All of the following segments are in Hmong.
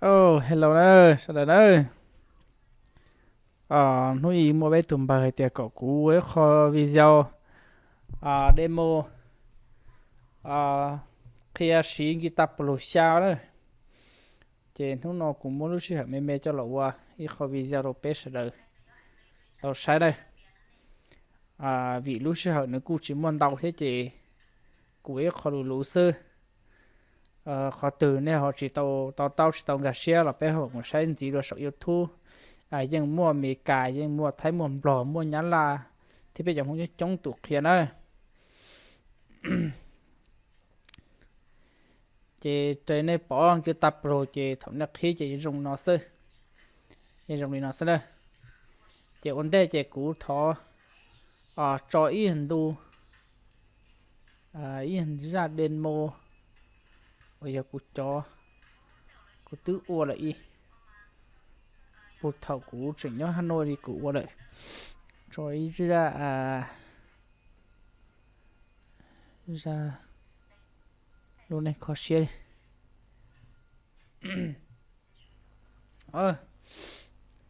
Hello na, sawv daws na. Hnub ib muaj peb tus npawg hais tias kom kuv ua ib qho video demo qhia siv guitar Pro xya na. Ces hnub no kuv muab lub sij hawm me me coj los ua ib qho video rau peb sawv daws tau saib na. Vim lub sij hawm nws kuj tsis muaj ntau thiab ces kuv ua ib qho luv luv xwb. Qhov twg nej ho tsis tau to taub tsis tau nkag siab los peb ho mus saib ntxiv dua saum YouTube. Yeej muaj Amelikas, yeej muaj Thaib, muaj Nplog, muaj Nyab Laj, thiab peb cov Hmoob coob coob tus qhia na. Ces raws nej pom guitar Pro ces thaum nej qhib ces zoo no xwb, zoo li no xwb na. Ces ua ntej ces kuv thov tso ib ntu, ib zaj demo uas yog kuv cov, kuv twb ua lawm ib puag thaum kuv tseem nyob Hab Noj li kuv ua lawm. Tso ib zaj, zaj lub neej kho siab li.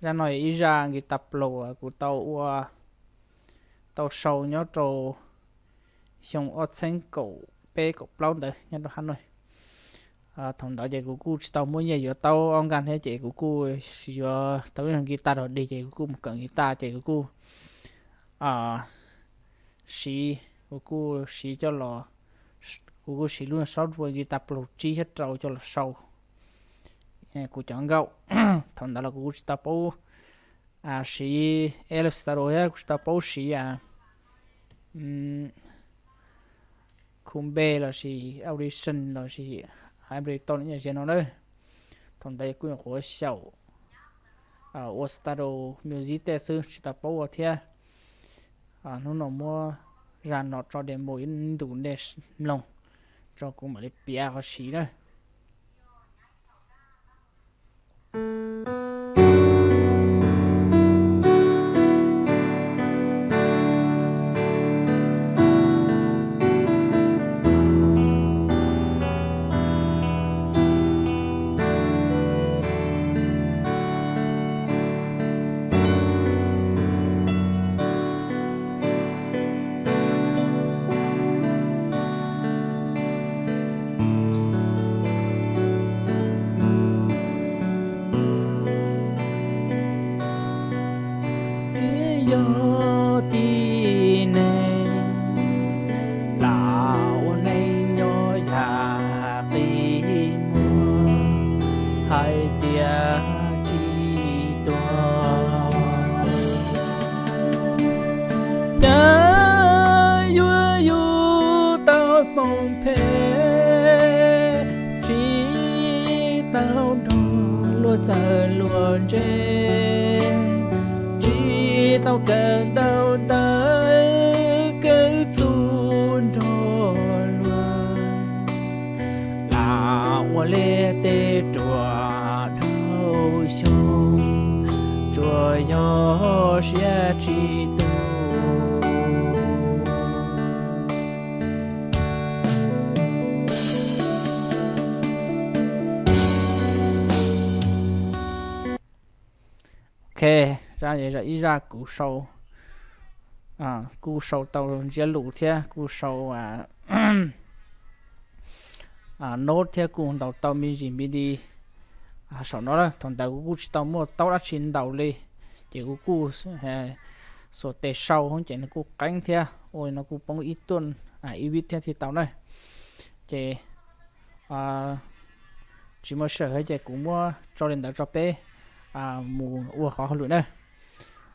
Zaj no yog ib zaj guitar Pro kuv tau ua, tau sau nyob rau xyoo ob txheeb kaum peb kaum plaub ntawd nyob rau Hab Noj. Thaum ntawd ces kuv kuj tsis tau muaj nyiaj yuav tau ob nkag thiab ces kuv kuj yuav tau ib guitar rog dig ces kuv kuj mus kawm guitar ces kuv kuj siv, kuv kuj siv coj los, kuv kuj siv lub software guitar Pro tsib thiab rau coj los sau kuv cov nkauj. Thaum ntawd los kuv kuj tsis tau paub siv FL Studio thiab kuv tsis tau paub siv Cubase lossis Audition lossis Ableton no na. Thaum ntawd kuj nyuam qhuav xyaum ua studio music tej xwb tsis tau paub ua thiab. Hnub no muab zaj no tso demo ib ntus nej mloog tso kuv mam li piav qhov siv na. Twb yog tib neeg lam ua neej nyob yam qi muag hais tias tsis tuag. Cas yuav yug tau hmoov phem, tsis tau nrog luag txawj luag ntse, tsis tau kawm ntau ntawv kawm txuj nrog luag, lam ua liaj teb ruam dhau xyoo, tsuas yog siab tsis tu. Ok, zaj ib zaj kuv sau, kuj sau tau ntsiab lus thiab kuj sau nod thiab kuj ntaus tau me ntsis midi saum no na. Thaum ntawd kuv kuj tsis tau muaj taub dab tsi ntaus li, ces kuv kuj xuas tes sau ces nws kuj qeeb thiab ua li no kuj poob ib tuaj ib vib thiab thiaj tau na. Ces tsis muaj sij hawm ces kuv muab tso li ntawd tso peb mus ua qhov hauj lwm na.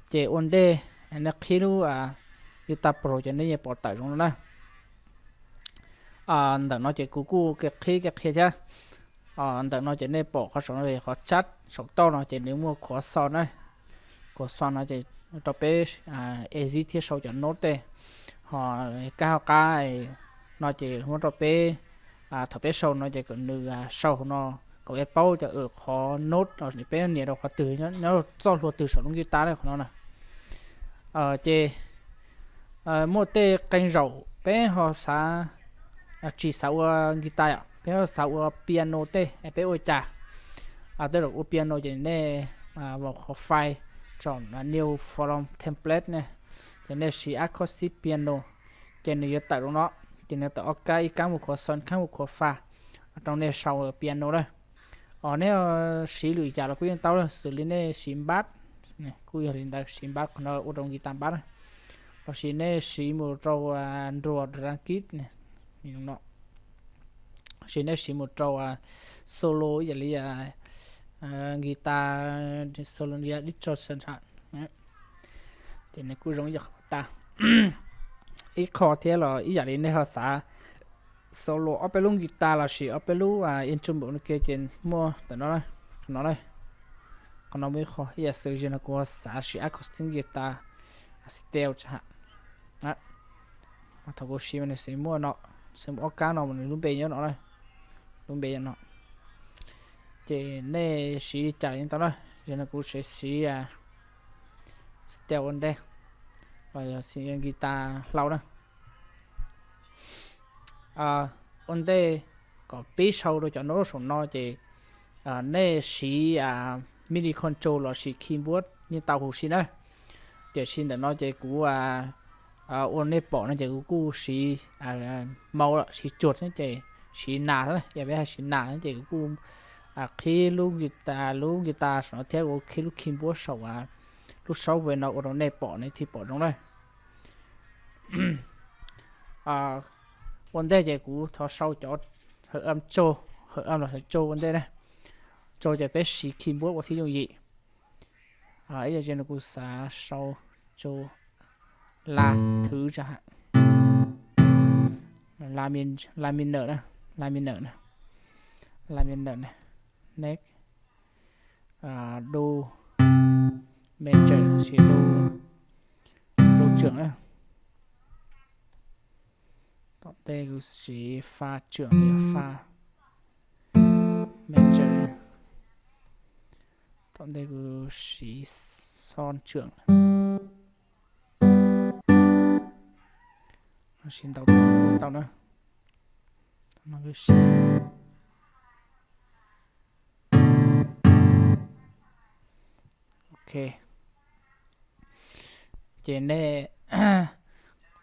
Ces ua ntej nej qhib lub YouTube Pro ces nej yeej pom tawm zoo no na. Ntawm no ces kuv kuj qhib qhia thiab. Ntawm no ces nej pom qhov saum no, qhov tsab saum toj no ces nws muaj khuav xo na. Khuav xo no ces rau peb exit thiab sau cov nod tej. Ho kab hauv qab no ces muab rau peb, thaum peb sau no ces kom nws sau hauv no, kom peb paub tias qhov nod no peb nias rau qhov twg, nyob txoj hlua twg saum lub guitar ne qhov no na. Ces muaj tej qee zaum peb ho xav, tsis xav ua guitar os, peb ho xav ua piano tej, peb ua cas? Tej zaum ua piano ces nej, qhov file tsom new from template ne, ces nej siv acoustic piano, ces nws yuav tawm zoo no, ces nws tawm ob kab, ib kab mus qhuav sol, ib kab mus qhuav fa, rau nej sau piano na. Os, nej siv lwm yam los kuj yeej tau, xws li nej siv bass, kuj yog li ntawd, siv bass qhov no ua rau guitar bass, los sis nej siv mus rau nruas drum kit, los sis nej siv mus rau solo ib yam li guitar, solo distortion, ces nws kuj zoo ib yam qhov tas. Ib qho thiab los ib yam li nej ho xav solo ob peb lub guitar los sis ob peb lub instrument no ke ces muaj ntawm no, qhov no, qhov no muaj ib qho ib yam xwb, no kuv ho xav siv acoustic guitar style, thaum kuv siv mas nws xws muaj no, xws muaj ob kab no mas nws lub npe nyob no, lub npe no. Ces nej siv li cas yeej tau na, yog no kuv siv siv style ua ntej, los yog siv guitar hlau na. Ua ntej kom pib sau rau cov nod saum no ces nej siv midi control los sis keyboard yeej tau huv si na. Tiam sis ntawm no ces kuv ua nej pom no ces kuv kuj siv mouse, siv cuag ces siv nas, yog peb hais siv nas ces kuv kuj qhib lub guitar, lub guitar saum no thiab kuv qhib lub keyboard saum lub software no ua rau nej pom, nej thiaj pom zoo na. Ua ntej ces kuv thov sau cov hawm am tsaug, hawm am los hawm tsaug ua ntej na. Tsaug ces peb siv keyboard ua thiaj yooj yim. Ib yam li no kuv xav sau tsaug la thứ chẳng hạn, la minor na, la minor na, la minor na, next, do major, siv do, do trưởng na. Tom ntej kuv siv fa trưởng, fa major. Tom ntej kuv siv sol trưởng, siv ntau tau na. Ok, ces nej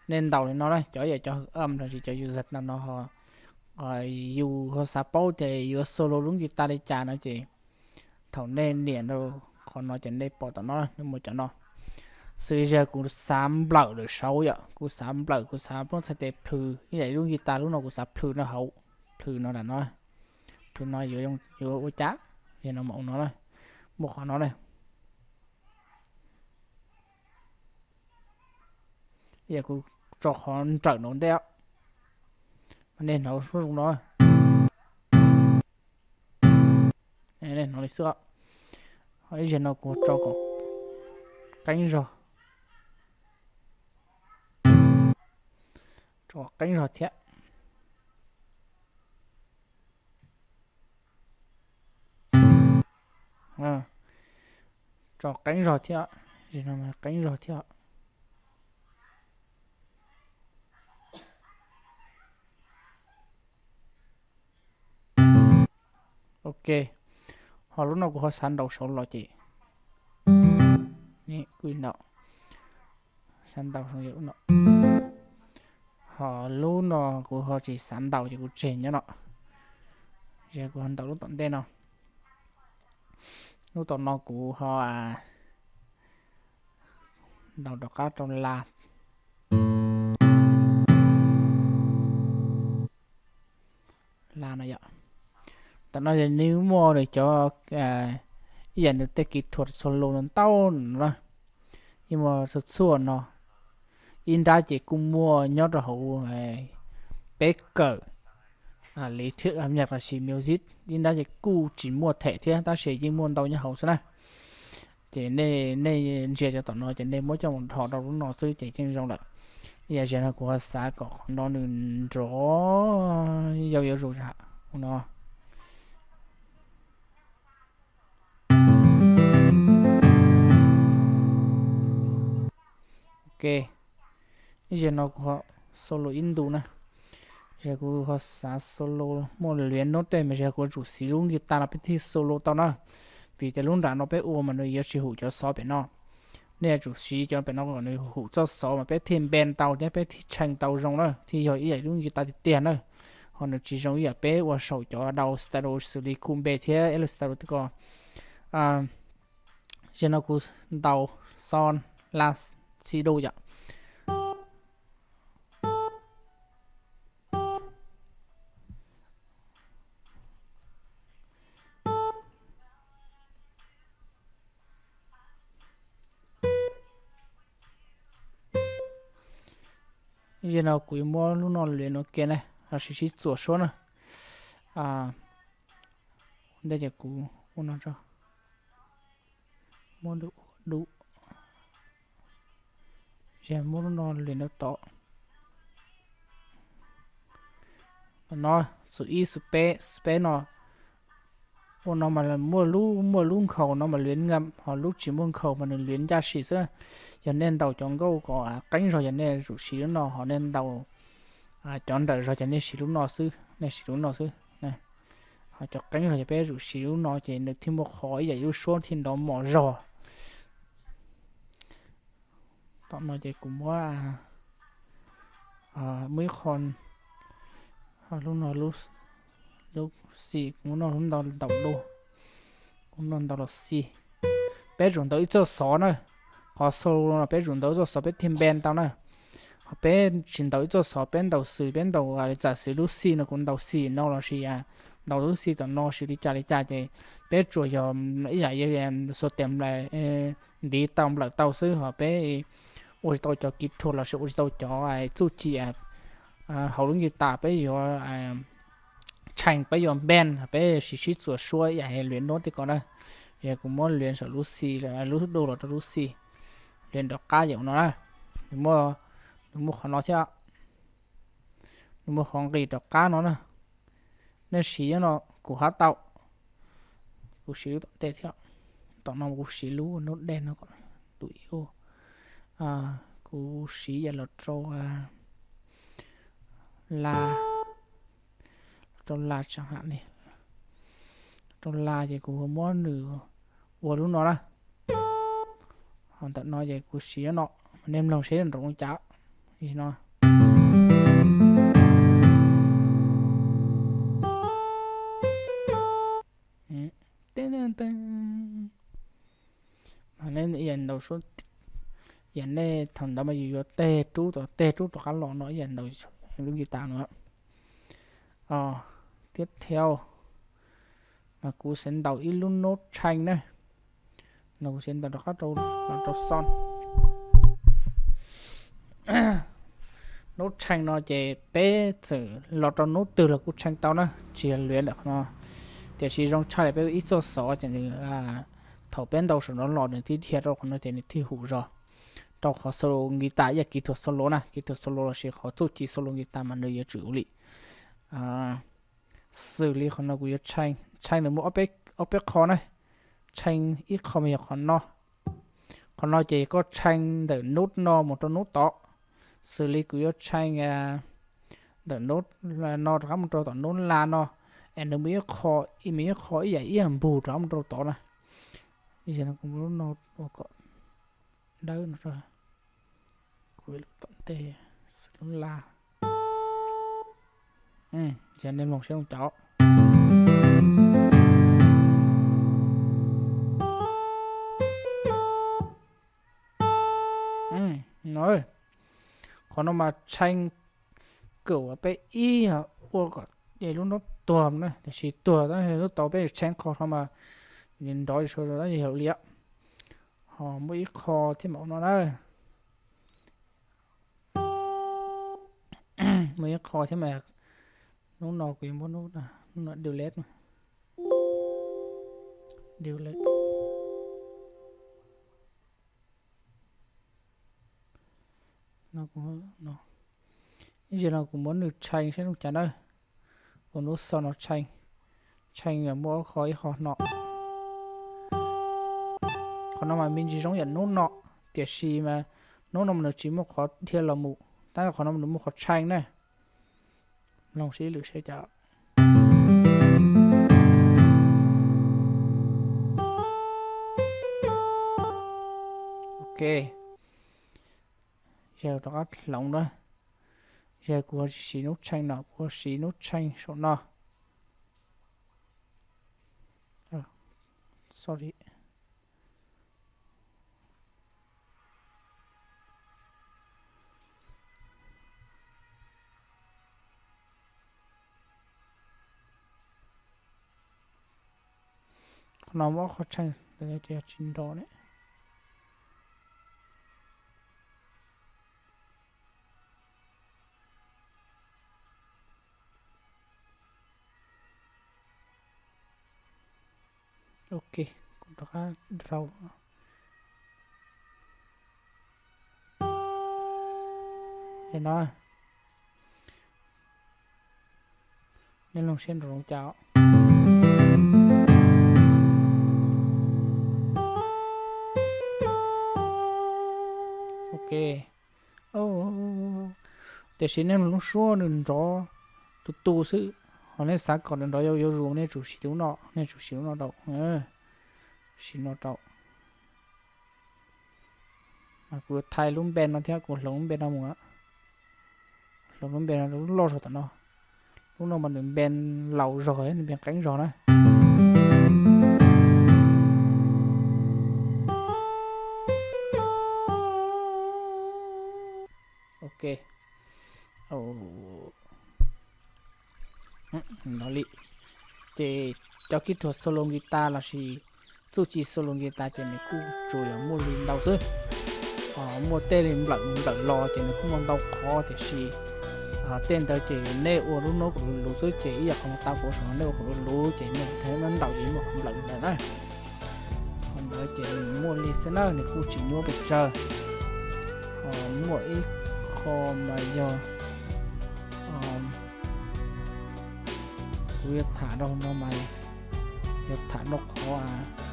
ntaus li no na, cov yam cov hawm am los sis cov users no no ho, yus ho xav paub tias yuav solo lub guitar li cas no ces thaum nej nias rau qhov no ces nej pom tom no, nej mus cov no. Xws li kuv xav nplawm lawm saud yom, kuv xav nplawm, kuv xav plob txhais tes plhws, ib yam li lub guitar lub no kuv xav plhws no hauv, plhws no lam no, plhws no yuav ua cas, yog no mas ua no na, muaj qhov no na. Yog kuv tso qhov nrawm no ntej, nej hnov zoo no, nej hnov li xwb. Ib zaug no kuv tso kom qeeb zog, tso qeeb zog thiab, tso qeeb zog thiab, qeeb zog thiab. Ok, ho lub no kuv ho xav ntaus saud los ces, kuj ntaus, xav ntaus saud no. Ho lub no kuv ho tsis xav ntaus ces kuv tseg nyob no, ces kuv ho ntaus lub tom ntej no. Lub tom no kuv ho ntaus rov qab rau la, la no yom. Tam no nws muaj nws cov, ib yam nws tej kỹ thuật solo no ntau no, yeej muaj txhua txhua no. Ib nrab ces kuj muaj nyob rau hauv peb kawm lý thuyết âm nhạc los sis music, ib nrab ces kuj tsis muaj them thiab tab sis yeej muaj ntau nyob hauv xwb na. Ces nej ntsia cov tom no ces nej muab coj mus dhos rau lub no xwb ces yeej zoo lawm. Ib yam li no kuv ho xav kom qhov no nws nrov yau yuav zus no. Ok, ib zaug no kuv ho solo ib ntu na. Ces kuv ho xav solo muaj lwv nub tej mas ces kuv tsum siv lub guitar no peb thiaj solo tau na. Vim tias lub nram no peb ua mas nws yuav tsis hum cov xov pem no. Nej tsum siv cov pem no kom nws hum txoj xov mas peb thiaj npe tau thiab peb thiaj tshee tau zoo na, thiaj yog ib yam lub guitar tiag tiag na. Ho nws tsis zoo ib yam peb ua saum cov DAW Studio xws li Cubase thiab L Studio tej ko. Zaum no kuv ntaus xo la si do yom. Zaum no kuv yuav muab lub no lwv no ke na, los sis sib txuas suab na. Ntej ces kuv ua no tso, muab dub, ces muab lub no lwv no tod. No, xus ib xus peb, xus peb no, ua no mas muaj lub, muaj lub nkhaus no mas lwv nka, ho lub tsis muaj nkhaus mas nws lwv ncaj sim xwb. Yog nej ntaus cov nkauj kom qeeb zog ces nej tsum siv lub no, ho nej ntaus cov nrawm zog ces nej siv lub no xwb, nej siv lub no xwb. Ho cov qeeb zog ces peb tsum siv lub no ces nws thiaj muaj qhov ib yam lub suab thiaj nrov mos zog. Tom no ces kuv muab, muaj ib qho, lub no, lub xi, kuv muab no lub ntaus du, kuv no ntaus los xi. Peb tsum ntaus ib txoj xov na, qhov solo no peb tsum ntaus ib txoj xov peb thiaj npe tau na. Ho peb tsis ntaus ib txoj xov, peb ntaus xws, peb ntaus li tam sim lub xi no kuv ntaus xim no los sis ntaus lub xi tom no sis li cas li cas ces peb tsuas yog ib yam xuas tes ntiv tau nplawm tau xwb, ho peb ua tsis tau cov kỹ thuật los sis ua tsis tau cov txuj ci hauv lub guitar, peb yuav tshee, peb yuav npe, peb siv sib txuas suab ib yam li lwv nub tej ko na. Yog kuv muab lwv saum lub xi, lub du los rau lub xi, lwv rov qab yam no na. Nws muaj qhov no thiab, nws muaj qhov nqis rov qab no na. Nej siv no kuv hab tau, kuv siv lub tom ntej thiab. Tom no kuv siv lub nub dej no kom tus ib ua, kuv siv yam los rau la, rau la tsam ham li, rau la ces kuv muab nws ua lub no na. Ho ntawm no ces kuv siv no, nej mloog seb nrov zoo cas no. Mas nej ib yam ntaus, yam nej thaum ntawd mas yus yuav teg rub tom, teg rub rov qab los no ib yam ntaus lub guitar no. Tiếp theo mas kuv xav ntaus ib lub nub tshee na, no kuv xav ntaus rov qab rau, rau xo. Nub tshee no ces peb txawm los rau nub twg los kuj tshee tau na, tsis yog lwv ntawm qhov no. Tiam sis zoo tshaj li peb ib txoj xov ces nws, thaum peb ntaus saum no los nws thiaj dhia rau qhov no ces nws thiaj hum zog. Rau qhov solo guitar ib yam kỹ thuật solo na, kỹ thuật solo los sis qhov txuj ci solo guitar mas nws yuav tsum ua li. Xws li qhov no kuv yuav tshee, tshee nws muaj ob peb qho na. Tshee ib qho mas yog qhov no. Qhov no ces koj tshee ntawm nub no mus rau nub tod. Xws li kuv yuav tshee ntawm nub no rov qab mus rau tom nub la no, es nws muaj ib qho, ib, muaj ib qho ib yam ib yam npug rov qab mus rau tod na. Kuv muab lub no ua kom dawb no, kuv lub tom ntej xws lub la. Ces nej mloog seb zoo cas. No, qhov no mas tshee kaum peb ib, ua kom lub nub tuag na, tiam sis tuag tab lub tau peb tshee qhov no mas nrov tab yog li. Ho muaj ib qho thiab mas ua no na. Muaj ib qho thiab mas, hnub no kuv yuav muab hnub no delete, delete. Ib zaug no kuv muab nws tshee saib zoo cas na. Kuv lub xov no tshee, tshee muaj ob qho, ib qho no. Qhov no mas me ntsis zoo yam hnub no, tiam sis mas hnub no mas nws tsis muaj qhov dhia los mus, tab sis qhov no nws muaj qhov tshee na. Loog sib lwm seb cas. Ok, yog rov qab hloov na. Yog kuv tsis siv lub tsheej no, kuv siv lub tsheej saum no. Sorry. Qhov no muab qhov tsheej ces yog tsis nrov ne. Ok, kuv rov qab rau. Ces no, nej loog seb nrov zoo cas. Ok. Tiam sis nej lub suab nws nrov tu tu xwb, ho nej xav kom nws nrov yuav yuav zus nej tsum siv lub no, nej tsum siv lub no rau, siv no rau. Kuv thaij lub npe no thiab, kuv hloov lub npe no mus, hloov lub npe no lub loj zog tom no. Lub no mas nws npe laus zog, nws npe qeeb zog na. Ok. No li. Ces cov kib thuam solo guitar lossis txuj ci solo guitar ces nws kuj tsuas yog muaj li ntau xwb. Muaj tej li nplawm nplawm los ces nws kuj muaj ntau qhov, tiam sis tej ntawd ces nej ua lub noob kom luv luv xwb, ces ib yam qhov tau kuv saum no nej ua kom luv luv ces nej ntaus ces muaj qhov nplawm ntawd na. Qhov ntawd ces nws muaj li xwb na, nws kuj tsis nyuaj pes tsawg. Muaj ib qho mas yog kuv yuav tham rau no mas yog tham rau qhov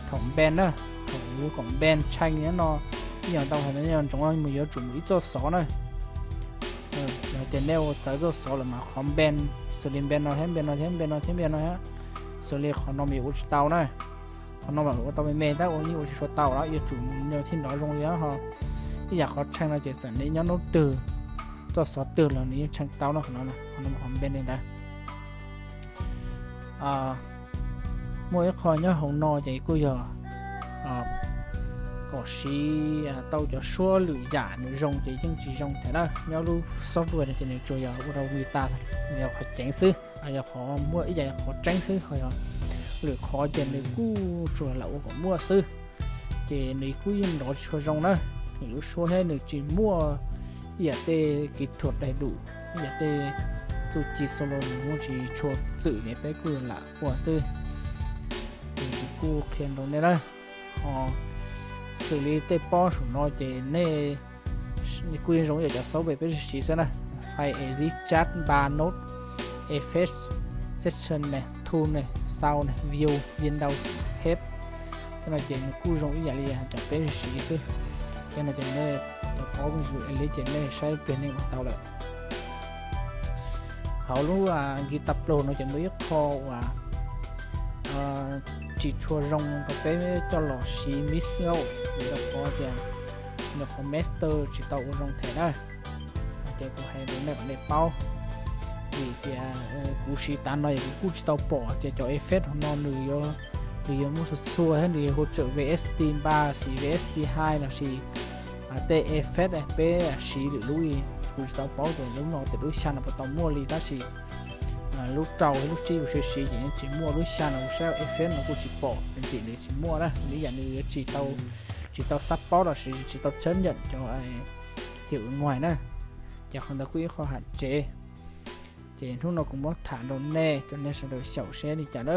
thaum npe na, thaum yus kom npe tsheej nyob no, ib yam ntau hais no yog ntsoov mus yuav tsum mus ib txoj xov na. Yog tias nej ua txawv txoj xov lawm mas qhov npe, xws li npe no thiab npe no thiab npe no thiab npe no thiab, xws li qhov no mas yuav ua tsis tau na. Qhov no mas ua tau me me tab ua yeej ua tsis tshua tau los yuav tsum mus nrov thiab nrov zoo li ho. Ib yam qhov tsheej no ces txawm nej nyob noob twg, txoj xov twg los nws yeej tsheej tau no, qhov no, qhov no qhov npe li ntawd. Muaj ib qho nyob hauv no ces kuj yog kom siv tau cov suab lwm yam nws zoo ces yeej tsis zoo thiab na. Nyob lub software no ces nws tsuas yog ua rau guitar, nws yog qhov ceev xwb, yog qhov muaj ib yam yog qhov tseeb xwb, ho yog lwm qhov ces nws kuj tsuas lam ua kom muaj xwb. Ces nws kuj yeej nrov tsis tshua zoo na, nws lub suab thiab nws tsis muaj ib yam tej kỹ thuật đầy đủ, ib yam tej txuj ci solo nws muaj tsis tshua txwm es peb kuj lam ua xwb. Ces kuv kuj qhia rau nej na, ho xws li tej pob saum no ces nej kuj yeej zoo ib yam cov software peb siv xwb na, File Edit, Chat, Bar, Note, Effect, Session ne, Tool ne, Sound ne, View, Window, Help. Tej no ces nws kuj zoo ib yam li cov peb siv xwb. Tej no ces nej cov paub yus es li ces nej saib pliag nej ua tau lawm. Hauv lub Guitar Pro no ces muaj ib qho uas tsis tshua zoo rau peb coj los siv mix, vim rau qhov tias nws qhov master tsis tau ua zoo thiab na. Ces kuv hais rau nej kom nej paub, vim tias kuv siv tav no es kuv kuj tsis tau pom tias cov effect hauv no nws yuav, nws yuav muaj txhua txhua thiab nws yuav hỗ trợ VST ba, VST hai lossis tej effect peb siv lwm lub, kuv tsis tau paub tias lub no tias lub xya no puas tau muaj li, tab sis lub rau lub tsib kuv siv siv ces yeej tsis muaj, lub xya no kuv saib effect no kuj tsis pom, ntxim nws tsis muaj na, ib yam nws yuav tsis tau, tsis tau xab paub lossis tsis tau chấp nhận cov hiệu ứng ngoài na. Ces qhov ntawd kuj ib qho ham tsev. Ces hnub no kuv muab tham rau nej, rau nej sawv daws xyaum seb li cas na.